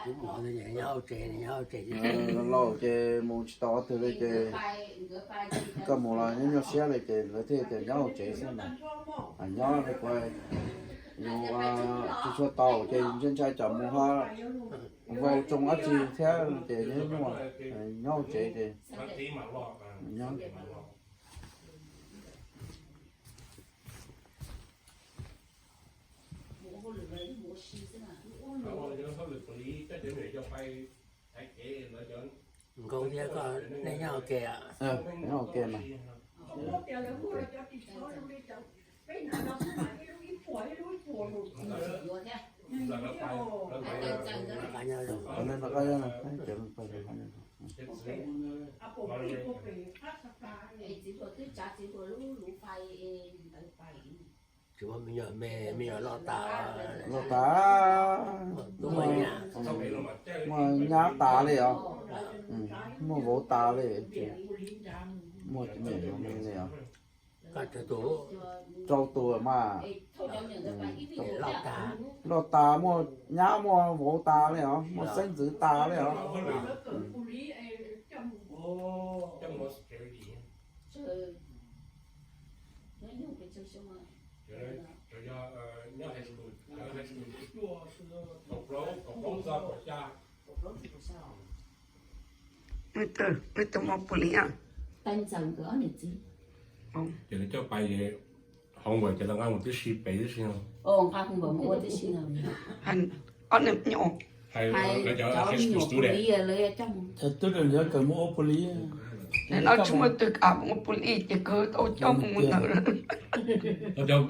Nyob hauv tsev, nyob hauv tsev. Laus ces mus tsis tau qhov twg li ces koj mus los nyob nyuaj siab li ces lawv thiaj tias nyob hauv tsev xwb mas. Nyob li kuv yus tsis tshua tau ces ntshai ntshai tsam mus ho vau tsoo dab tsi thiab ces nyob nyuaj, nyob hauv tsev ces nyob. Nkauj thiab koj nej nyob ua ke mas. Tsis muaj me nyuam, me nyuam loj tas. Loj tas. Muaj nyab tas li os. Muaj vauv tas li. Muaj me nyuam me li os. Rau tus mas. Loj tas, muaj nyab muaj vauv tas li os, muaj xeeb ntxwv tas li os. Wb twb muaj pus lis. Ces lawv coj pais, homework ces lawv nqa mus tib si pem tib si no. Ob niag me nyuam. Hais cov high school student. Twb yog kawm mus ua pus lis. Nim no tsis muaj twg kam mus ua pus lis ces kawg tau coj mus ntawd. Cov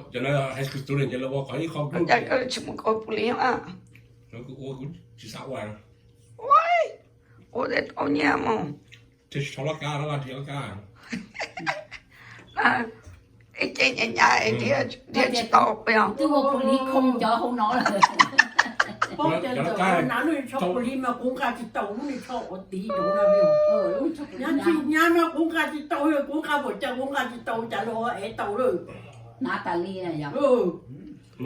high school student ces lawv ua qhov ib qho group. Cas koj tsis mus ua pus lis a? Kuv ua kuv tsis xav ua. Ua tej tau nyiaj mog. Tsis tau loj kab, loj kab. Ib ce nyab nyab dhia tsis tau. Twb ua pus lis khoo cov hauv no lawm. Poob ces txawm nav lub tsho pus lis mas kuv nqa tsis tau lub tsho uas tiv rau no. Nyab tsis nyab no kuv nqa tsis tau, kuv nqa pam cas kuv nqa tsis tau cas los ev tau lawm. Nav tas li.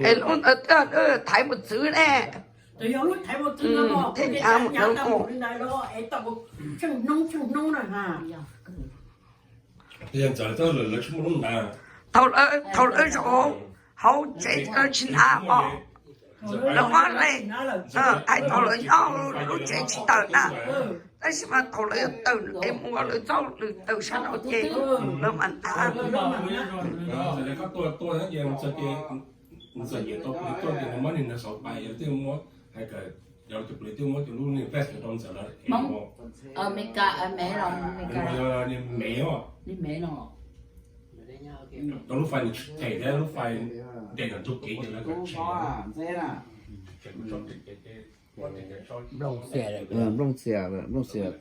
Es lub ntawd twb thaiv mus txwv ne. Yog lub thaiv mus txwv no thiaj nyab mus txwv li ntawd los ev tau tsheej hnub tsheej hnub na. Thaum lawv, thaum lawv zaum hauv tsev tsis hnav os, lawv muab le, hais thaum lawv nyob lub tsev tsis tawm na, tab sis mas thaum lawv yuav tawm es mus lawv txoj lwm tawm sab nraud ces lawv mam hnav. Ntxawm nyiam tau pus lis tuaj ces nws muab niag nws xauv pais, yog twb muab hais kom cov pus lis twb muab cov lub niag vest rau ntxawm lawv. Niag mev os, niag mev no, rau lub fais nws tsis them thiab lub fais nres nram ntug kev ces lawv kom tshem. Nplooj xiam, nplooj xiam, nplooj xiam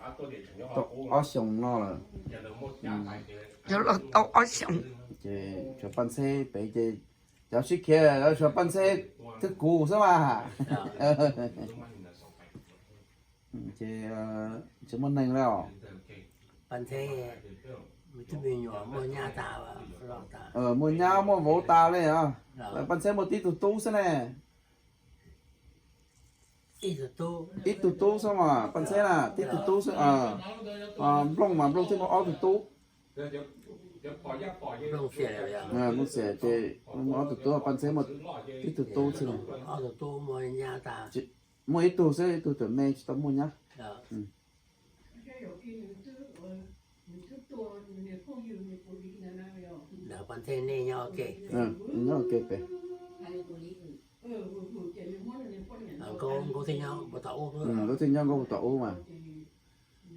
tau ob xyoos no lawm. Yog los tau ob xyoos. Ces tshuav Paj Ntxheb pem ces cov sib khiav tshuav Paj Ntxheb twb kuv xwb mas. Ces tsis muaj neeg li os. Paj Ntxheb twb me nyuam muaj nyab tas, muaj nyab muaj vauv tas li os. Paj Ntxheb muaj tib tug tub xwb ne. Ib tug tub xwb mas Paj Ntxheb na, tib tug tub xwb. Nplooj mas Nplooj thiaj muaj ob tug tub. Nplooj xiam ces muaj ob tug tub, Paj Ntxheb muaj tib tug tub xwb. Muaj ib tug xwb, ib tug tseem me tsis tau muaj nyab. Nyob ua ke pem. Nkauj thiaj nyob Nkauj tom ub mas.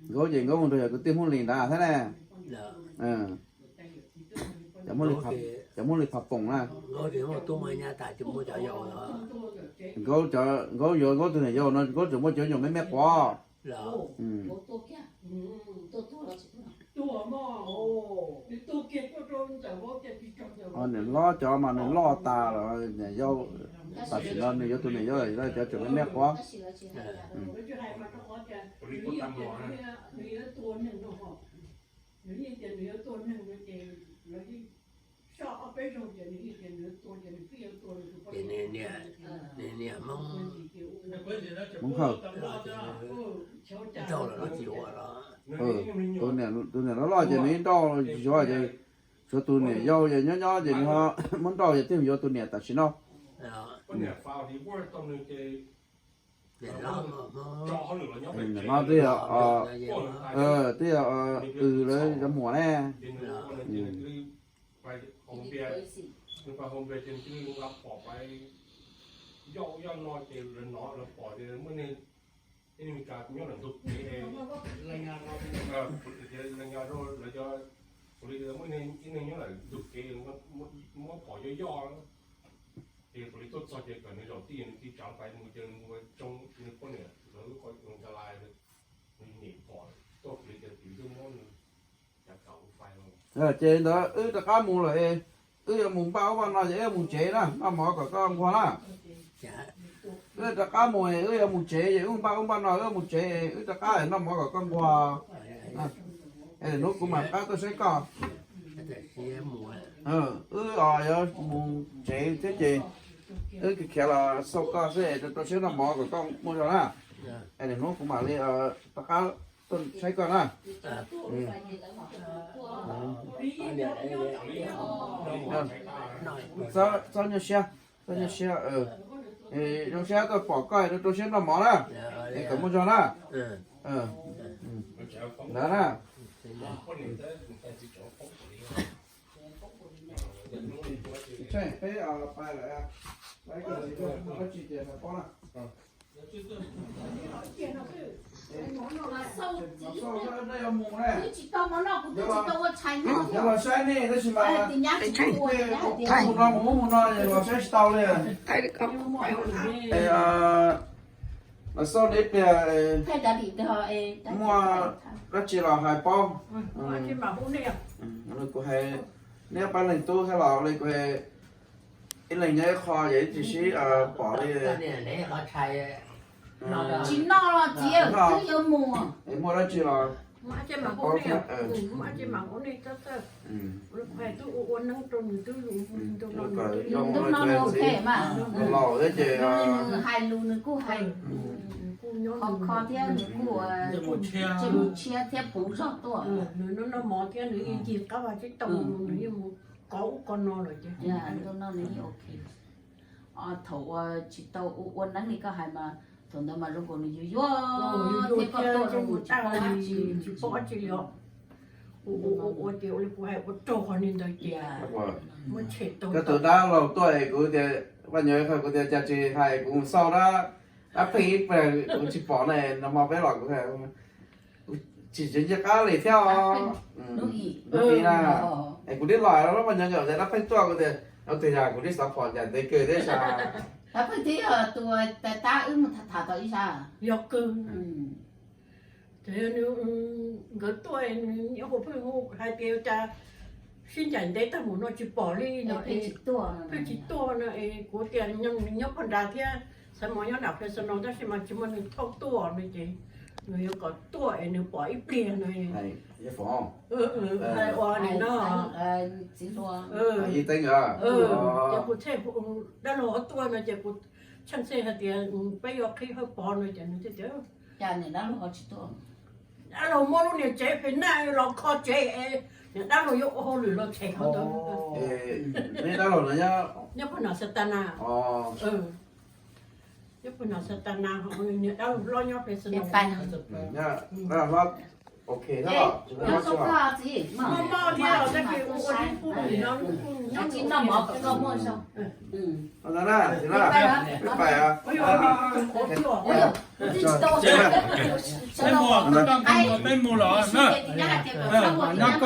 Nkauj ces Nkauj mus nrog yog kwv tij Hmoob Lis ntawd thiab ne. Cov Hmoob Lis phab poom na. Nkauj yuav Nkauj tus niam yau no, Nkauj tseem muaj cov nyuam me me quav. Nws hlob cov mas nws loj tas lawm, niam yau, tam sim no nws yuav tus niam yau lawm, cov tseem me me quav. Ces nws niam Hmoob, Hmoob Hawj. Tus niam loj loj ces nws ib nrauj tsis yuav ces tshuav tus niam yau ces nyob nyob ces nws ho muab nrauj ces twb yuav tus niam tam sim no. Niam no twb yog, twb yog, lawv cov muam ne. Ib neeg nyob lawm ntug kev, lawv cov, ib neeg nyob lawm ntug kev, muab phom yoj yoj, ces kuv li tuaj txog ces kom nws zaum tij nws tig tsav pais mus ces nws mus tsoo nws poj niam lawv qhov ncas lais, nws niam phom tuaj kuv li ces tiv twb muab nws cov kaum fais. Ces ntawd wb rov qab mus lawm, wb yuav mus npaj ub npaj no ces wb mus tsev na, noj mov kom koj nquag na. Wb rov qab mus, wb yuav mus tsev ces wb npaj ub npaj no wb mus tsev, wb rov qab noj mov kom koj nquag. Hnub kuv mam qab tuaj saib koj. Wb yuav mus tsev thiab ces wb khiav los xauj koj xwb es rau siab noj mov kom koj muaj zog na. Es hnub kuv mam li rov qab tuaj saib koj na. Txhob nyuaj siab, txhob nyuaj siab. Zoo siab tuaj pom koj, rau siab noj mov na. Es kom muaj zog na. Ntawd na. Peb pais lawm, dab tsi ces paub na. Yuav los saib nej tab sis mas mus no mus ub mus no los saib tsis tau li. Los xauj nej ib pliag, muaj dab tsi los hais paub. Kuv hais, neb pab leej tub thiab los li kuv hais, ib leeg nyob ib qho ces ib tsis sib pom li. Tsis noj los txiv, twb yuav mus. Es muaj dab tsi los paub thiab. Nws ntuj no nws ok mas. Laus thiab ces nws hais lus nws kuj hais khov kho thiab nws kuj tshiab thiab puv zog tuaj. Nws noj mov thiab nws yeej ncig qab vaj tsib taug, nws yeej mus kov ub kov no lawm ces. Ntuj no nws yeej ok. Thaum uas tsis tau ua neeb li koj hais mas thaum ntawd mas zoo nkaus nws yuag yuag thiab koj tuaj zoo nkaus tsis paub dab tsi li os. Ua ua ua ces ua li kuv hais ua raug qhov ni ntawd ces muab tshem tau. Koj tus dab laug tuaj es kuv tias, Vaj Nyuj Qhia, kuv tias cas tsis hais kuv mus xauj dab, dab pheej ib pliag kuv tsis pom na, nag hmo peb los kuv hais, kuv tsis tseem nce qab li thiab os. Hnub i na, es kuv twb los lub Vaj Nyuj Qhia tias dab pheej tuaj, kuv tias, ua twg yog kuv twb xav phom ncaim ntev kawg thiab sas. Dab pheej twb yog tus tais tab wb mus tham tham tau ib sab. Yog kawg. Ces nkawd tuaj, nws nyiam hu pheej hu hais tias cas sib ncaim ntev tag mus no tsis pom li no, pheej tsis tuaj no es kuv tias nws nyob pog nrad thiab, xav mov nyob nram Fresno tab sis mas tsis muaj neeg thauj tuaj no ces nws yuav kom tuaj es nws pom ib pliag no. Hais ua li no, ces kuv thiaj, dab laug ho tuaj no ces kuv tsheej txhij hais tias peb yuav qhib hawb pov no ces nws thiaj tias, cas niam dab laug ho tsis tuaj? Dab laug muab lub niag tsev pem naj los kho tsev es niam dab laug yuav ua hauj lwm los tshem qhov ntawd. Neb dab laug no nyob, nyob pag nam Xatas Nas. Nyob pag nam Xatas Nas, niam dab laug hlob nyob Fresno. Dab laug hlob, ok, mob mob thiab los tab sis ua ua neb kuj nyob nws noj mov kom koj muaj zog. Peb mus, peb mus los na.